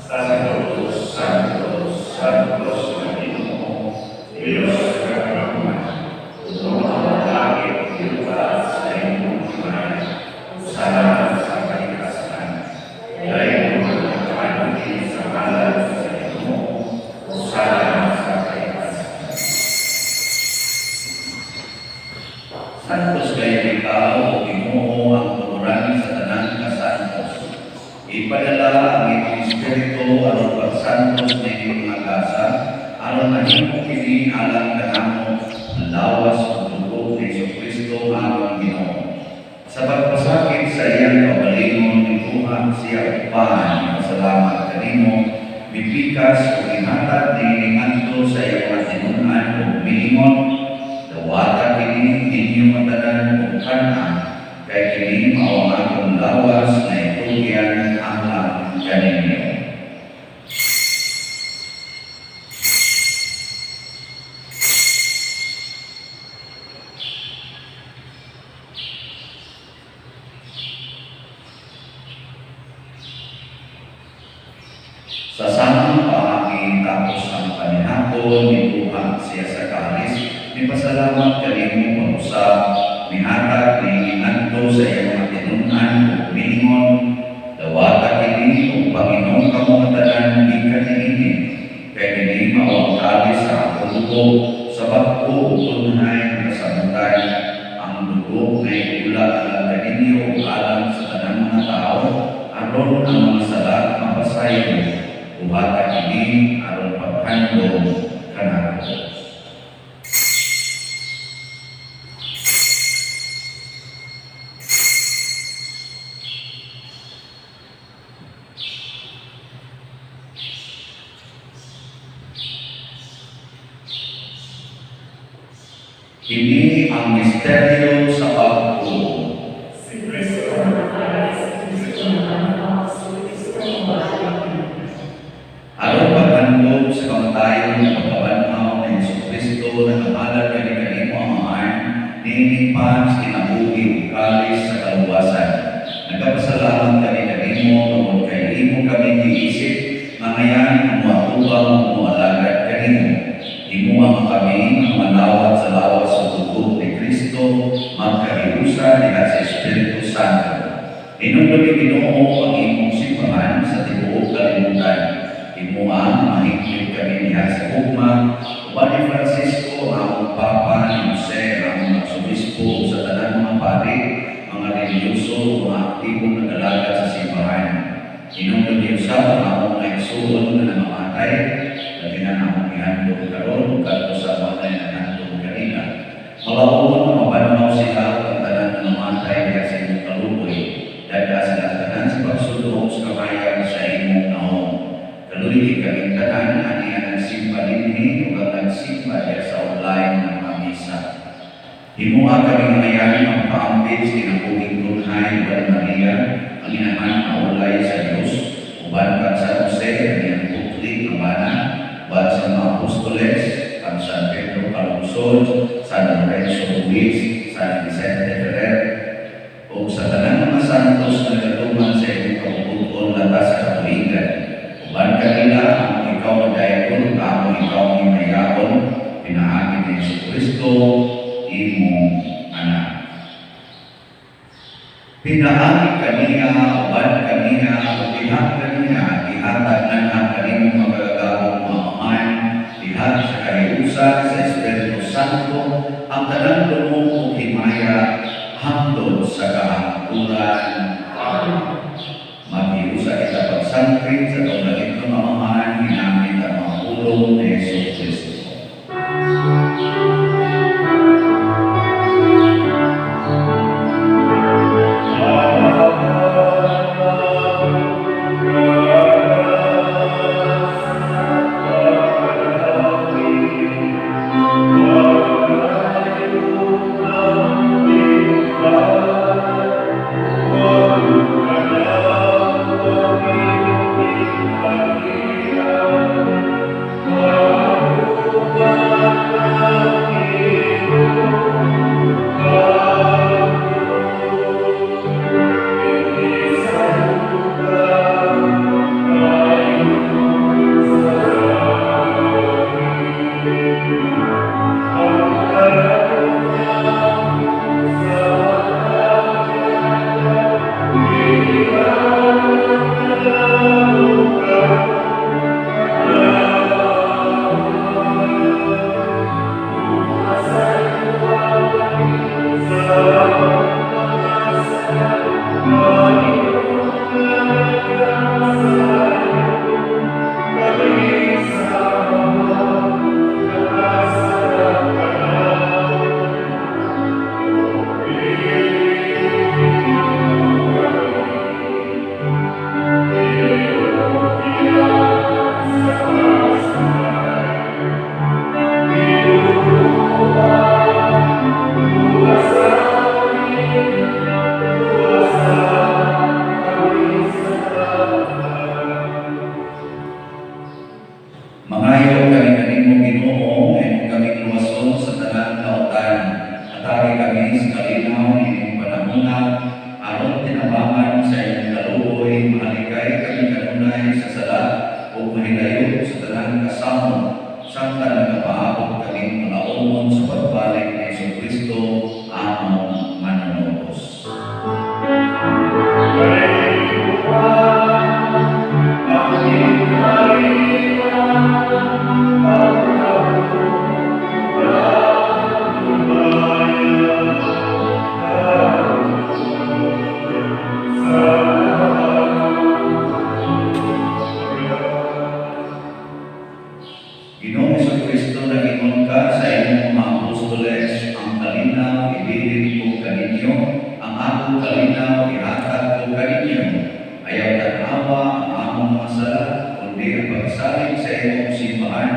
Santo, Santo, Santo sa Ginoo, Diyos nga kagugma, puno ang langit ug yuta sa imong himaya. Hosana sa kataas-taasan. Dayon ang nagaanhi sa ngalan sa Ginoo. Hosana sa kataas-taasan. Santos kayo ikaw, O Ginoo, ang tuburan sa tanang kasantos. Ipadala ang imong Espiritu aron pagsantos niining mga gasa, aron mahimo kini alang kanamo ang lawas ug dugo ni Jesu Kristo nga among Ginoo. Sa pagpasakit sa iyang kaugalingon, nikuha siya og pan, pasalamat kanimo, mipikas ug gihatag niini ngadto sa iyang mga tinun-an ug miingon, "Dawata kini inyong tanan ug kan-a, kay kini mao ang akong lawas nga itugyan alang kaninyo." Sa samang paagi tapos ang panihapon, nikuha siya sa kalis, nipasalamat kanimo pag-usab, mihatag niini ngadto sa iyang mga tinun-an ug miingon, "Dawata kini ug panginom kamo nga tanan gikan niini, kay kini mao ang kalis sa akong dugo sa bag-o ug tunhay nga kasabutan, ang dugo nga iula alang kaninyo ug alang sa tanang mga tawo aron ang mga sala mapasaylo. Buhata kini aron paghandom kanako." Kini ang misteryo sa pagtuo. Si Kristo namatay, si Kristo nabanhaw, si Kristo mobalik. Aron paghandom sa kamatayon ug pagkabanhaw ni Jesu Kristo, nagahalad kami kanimo, Amahan, niining pan sa kinabuhi ug kalis sa kaluwasan. Nagapasalamat kami kanimo tungod kay imo kami giisip mangayan ang moatubang ug moalagad kanimo. Himoa man kami nga malawat sa lawas ug dugo ni Kristo, magkahiusa diha sa Espiritu Santo. Hinumdumi, Ginoo, ang imong simbahan sa tibuok kalibutan. Himoa mahigpit kami diha sa gugma uban ni Francisco ang among Papa, ni Jose ang among Arsobispo, ug sa tanan mga pari, mga relihiyoso, mga aktibong nag-alagad sa simbahan. Hinumdumi usab ang among mga igsuon nga nangamatay, labi na ang among gihandom karon ug kadto sa mga nangandom kanina. Malaumon nga mabanhaw sila ug ang tanan nga namatay diha sa imong kaluoy. Dad-a sila tanan sa pagsulong sa kamahayag sa imong naong. Kaluy-i kaming tanan ani nga nagsimba dinhi ug ang nagsimba diha sa online nga mga misa. Himoa kami ngayan ang paambit sa kinabuhing tunhay uban ni Maria, ang inahan nga ulay sa Dios, uban kang San Jose, ang iyang putli nga bana, uban sa mga apostoles, ang San Pedro Calungsod, San Lorenzo Ruiz, San Vicente Ferrer, ug sa tanan mga santos nga nagatuman sa imong kabubut-on latas sa katuigan. imong anak. Pinaagi kaniya, uban kaniya, ug diha kaniya, gihatag nganha kanimong makagagahom nga Amahan, diha sa kahiusa sa Espiritu Santo, ang tanang dungog ug himaya hangtod sa kahangturan. Maghiusa kita pagsangkit sa atong langitnong Amahan, ginamit ang mga pulong ni Hesus Kristo. Mangayo kami kanimo Ginoo, nga imong kaming luwason sa tanang kautan. Hatagi kami sa kalinaw inyong panahona, aron tinabangan sa inyong kaluoy, mahalikay kami kanunay sa sala ug mahilayo sa tanang kasamot, samtang nagapaabot kami malaumon sa pagbalik ni Hesus Kristo among manunubos. Ginoong Hesukristo, nag-ingon ka sa imong mga apostoles, ang kalinaw ibilin ko kaninyo, ang akong kalinaw ihatag ko kaninyo. Ayaw tan-awa ang among mga sala, kundi ang pagsalig sa imong simbahan,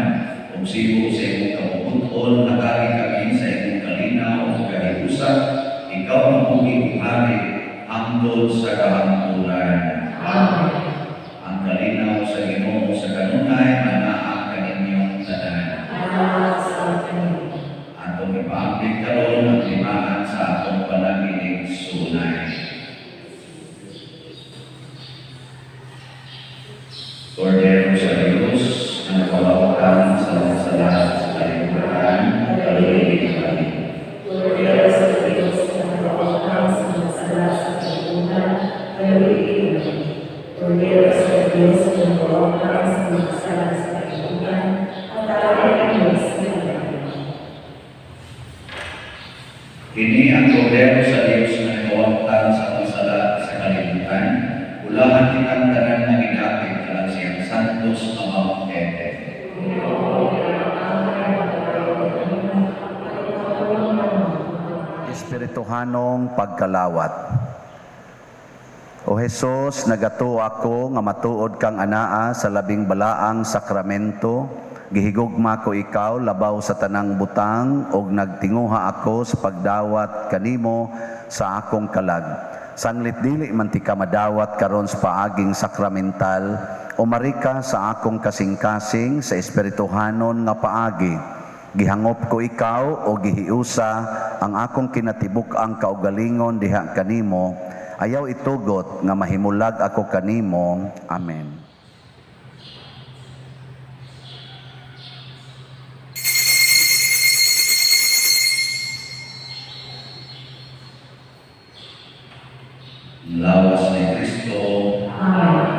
ug sibo sa imong kabubut-on, hatagi kami sa imong kalinaw ug kahiusa, ikaw ang buhi ug hari hangtod sa kahangturan. Ang kalinaw sa Ginoo sa kanunay manaa kaninyong tanan. Atong ipaambit karon ang limaan sa atong pananginig sunay. Kordero sa Diyos, na nagawagtang sa mga sala sa kalibutan, kaluoyi kami. Kordero sa Diyos, na nagawagtang sa mga sala sa kalibutan, kaluoyi kami. Kordero sa Diyos, na nagawagtang sa mga sala sa kalibutan, hatagi kami sa kalibutan. Kini ang kordero sa Diyos na nagawagtang sa mga sala sa kalibutan, ulahan kitang tanan nga gidapit alang sa iyang santos nga bangkete. Espirituhanong pagkalawat. O Hesus, nagatuo ako nga matuod kang anaa sa labing balaang sakramento, gihigugma ko ikaw labaw sa tanang butang ug nagtinguha ako sa pagdawat kanimo sa akong kalag. Sanglit dili man ti ka madawat karon sa paaging sakramental, umari ka sa akong kasing-kasing sa espirituhanon nga paagi. Gihangop ko ikaw o gihiusa ang akong kinatibuk-ang kaugalingon diha kanimo. Ayaw itugot nga mahimulag ako kanimo. Amen. Ang lawas ni Kristo. Amen.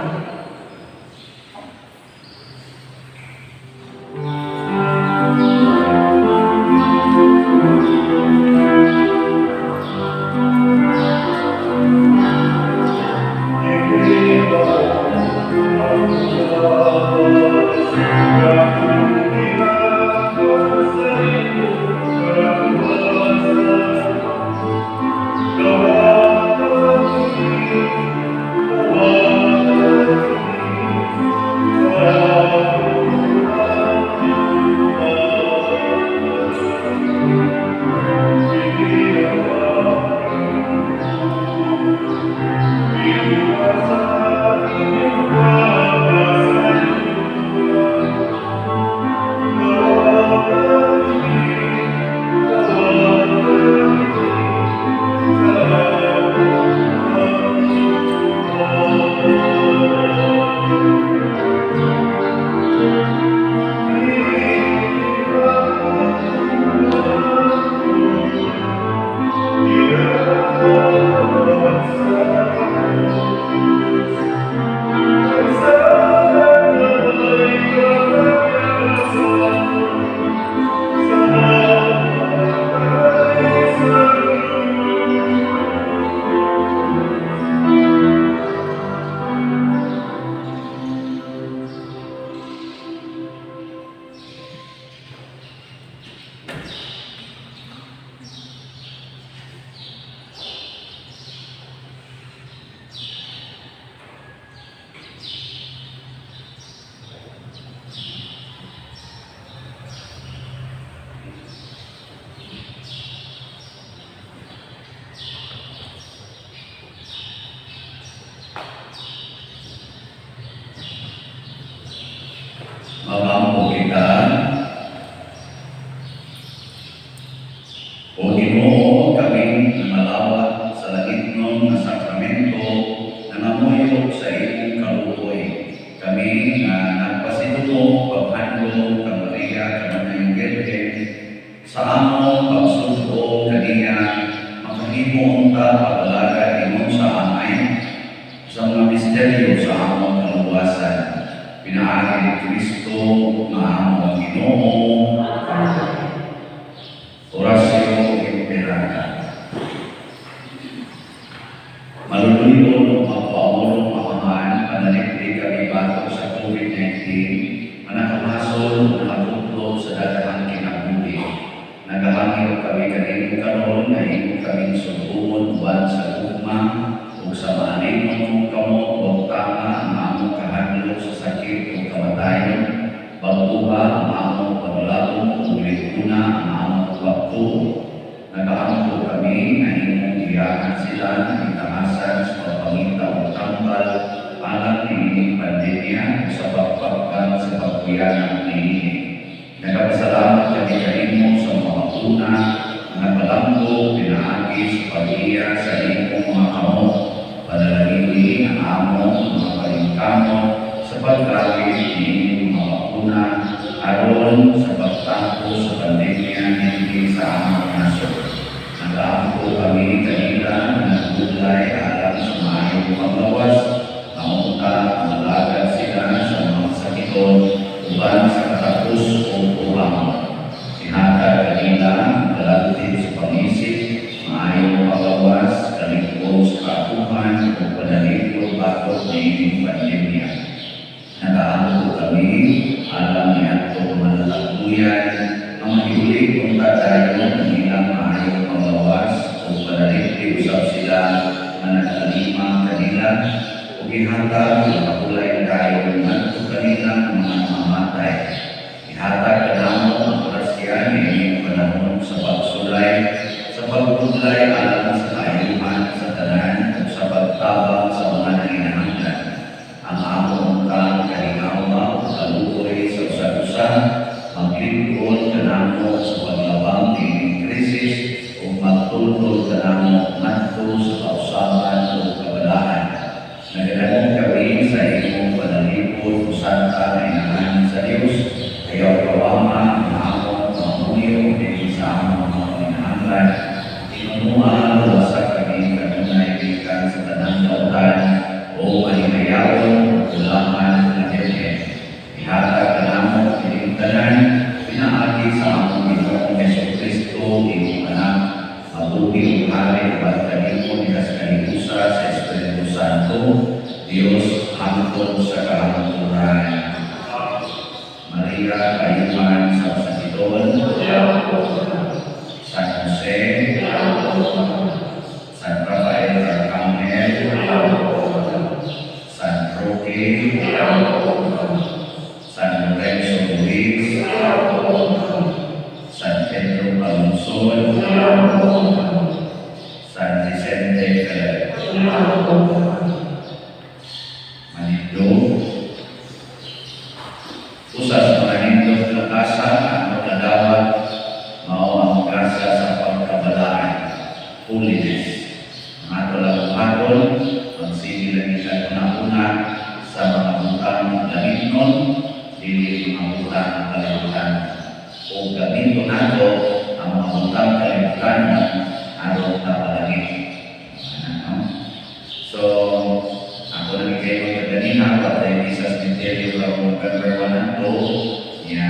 Magampo kita. O Ginoo, kaming nangalawat sa langitnon nga sakramento, nangamuyo sa imong kaluoy. Kami nga nagpasidungog paghandom kang Maria Kanunayong Birhen sa among pagsugo kaniya, makahimo unta pag-alagad ingon sa Amay sa mga misteryo sa among kaluwasan. Pinaagi ni Kristo nga among Ginoo. Amen. Oratio Imperata. Maluluyon ug mapaamorong Amahan, panalipdi kami batok sa COVID-19, manakamasol ug nakatudlo sa daghang kinabuhi. Nagahangyo kami kanimo karon nga imo kaming sumbungon uban sa gugma ug sa maalimon mong kamot ug tama ang among kahadlok sa sakit ug kamatayon. Bag-oha ang among paglabong ug lig-una ang among pagtuo. Nagaampo kami nga imong giyahan sila nga gitahasan sa pagpangita og tambal alang niining pandemya ug sa pagpagkan sa pagkuyanang niini. Nagapasalamat kami kanimo sa mga bakuna nga nagpalambo pinaagi sa pag-iya sa imong mga kamot. Panalangini ang among mga paningkamot sa pagkawit niining mga bakuna aron sa pagtampo sa pandemya dinhi sa among nasod. Nagaampo kami kanila nga nagbudlay alang sa maayong panglawas, maunta malagad sila sa mga sakiton uban sa katapos o tuwang. Ihatag kanila ang kalalti sa pangisip, maayong panglawas, kalikod sa kaapuhan o panalipod batok niining pandemya. Nagaampo kami alang niadtong manlalakbuyan ang mahihuli unta dayon ang ilang maayong panglawas o panalipdi usab sila nga nag-alima kanila ug ihatag ang makulay dayon ngadto kanila ang mga mamatay. Ihatag kanamo ang grasya niining panahon sa pagsulay, sa pagbudlay alang sa kaayuhan sa tanan ug sa pagtabang sa mga nanginahanglan. Ang among untang kahingawa ug kaluoy sa usag-usa maglingkod kanamo sa paglabang niining krisis ug magtultol kanamo ngadto sa kausaban ug kabalaan. Nagadangog kami sa imong panalipod o Santa nga Inahan sa Dios, ayaw kawama ang among pangamuyo dinhi sa among mga panginahanglan. Tinunua, luwasa kami kanunay gikan sa tanang. Mabuhi ug hari uban kanimo diha sa kahiusa sa Espiritu Santo, Dios, hangtod sa kahangturan. Maria, kaayuhan sa masakiton. San Jose, San Rafael Arcangel, San Roque, San Lorenzo Ruiz, San Pedro Calungsod, San Vicente Ferrer. Manindog. Usa sa mga nindot nga grasa ang nadawat mao ang grasa sa pagkabalaan, holiness. Ang ato lang buhaton, magsige lang kita una-una sa mga butang langitnon, dili mga butang kalibutan. O gamiton nato ang mga butang kalibutan aron kapalangit. Ano? So, ako lang kayo kaganina, patay misa sa Cementerio karong November 1 and 2, niya,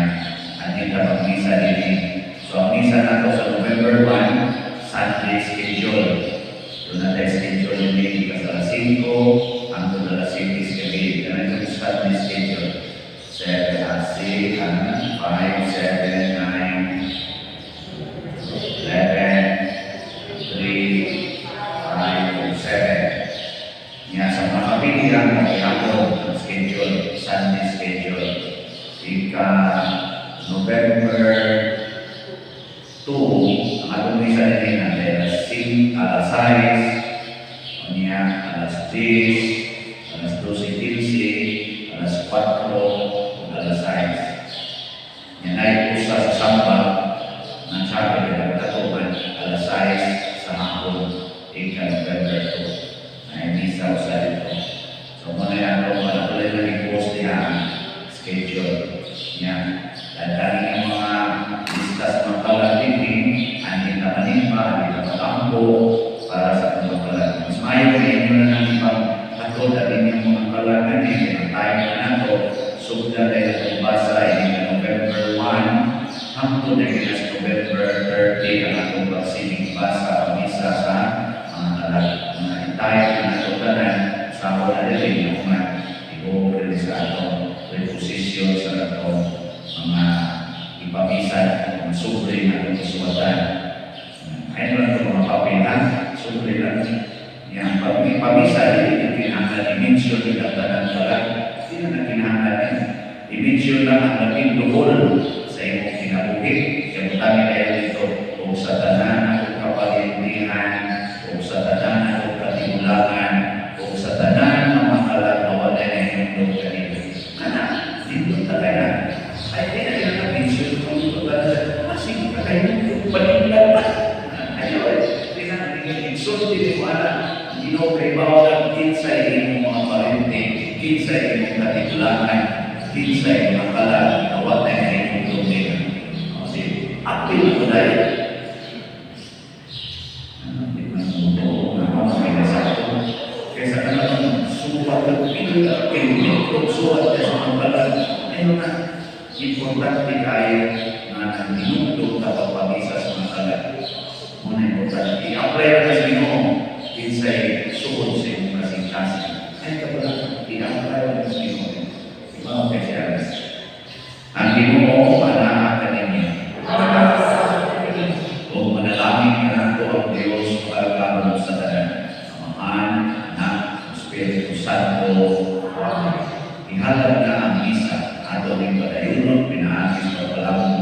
andito pag-misa din. So, ang misa nato sa November 1, Sunday schedule. Doon na tayo schedule yung meeting sa alas 5, hangtod alas 6 gabi. Ganun yung Sunday schedule. 7, 6, 5, 7, 9, 11, 3, 5, 7. Nga sa mga kapilya, mag-iapon ang schedule, Sunday schedule. Ika November 2, ang atong misa din natin, alas 5, alas 6, niya, alas 10, alas 12:15, alas 4, ug alas 6. Nya naay usa sa Samba ng chapel ng Katuban, alas 6 sa hapon, ika November 2. Ay misa usa dito. So muna yan ako, wala lang i-post niya ang schedule niya. Dahil ang mga lista sa mga kalag dinhi, andi na manimba, andi na matampo, para sa mga kalag. Mas maayo kay inyo na nang ipang hatod ang inyong mga kalag ani, ang time na nato, sugdan na itong basa ini na November 1, hangtod na kita sa November 30 ang atong pagsining basa pamisa sa mga kalag. Mga time na nato tanan, sa ako na dili, yung mga i-over sa atong reposition sa atong mga ipamisa, mga sobre na atong kasuwatan. Ayun lang ito mga papel ha, sobre lang. Yan, pag ipamisa, dili na kinahanglan i-mention nila tanan kalag. Di na kinahanglan yan. I-mention lang ang labing duhol sa imong kinabuhi. Kaya butangi kayo dito, o sa tanan akong kapalintihan, o sa tanan akong katigulangan, o sa tanan ng mga kalag na wala na inyong kanino. Ana, dito ta kaya. Ay, di na kinahanglan mention kung ito ba masig ka kayo, paninglan pa. Ayaw, eh, di na insulti mo ana. Ginoo kay bawal kinsay imong mga parente, kinsay imong katigulangan, kinsay imong kalag, na wala na inyong tubig. O, sige, apil ko dahil. Ano, di man mo na ako may sakto. Kaysa ka naman suwat ng pila, kilometro suwat ka sa mga kalag. Ayun na, importante kayo na nanginundog ka pagpamisa sa mga kalag. Muna importante. I-apply na sa Ginoo kinsay suod sa imong kasing-kasing. Ay kapag i-apply na sa Ginoo. Iba kay siya. Ang Ginoo anaa kaninyo. O manalangin kanato ang Dios pagkaroon sa tanan. Amahan, Anak, Espiritu Santo. Amen. Ihalad na ang misa ato ning padayunon pinaagi sa pagpalamon.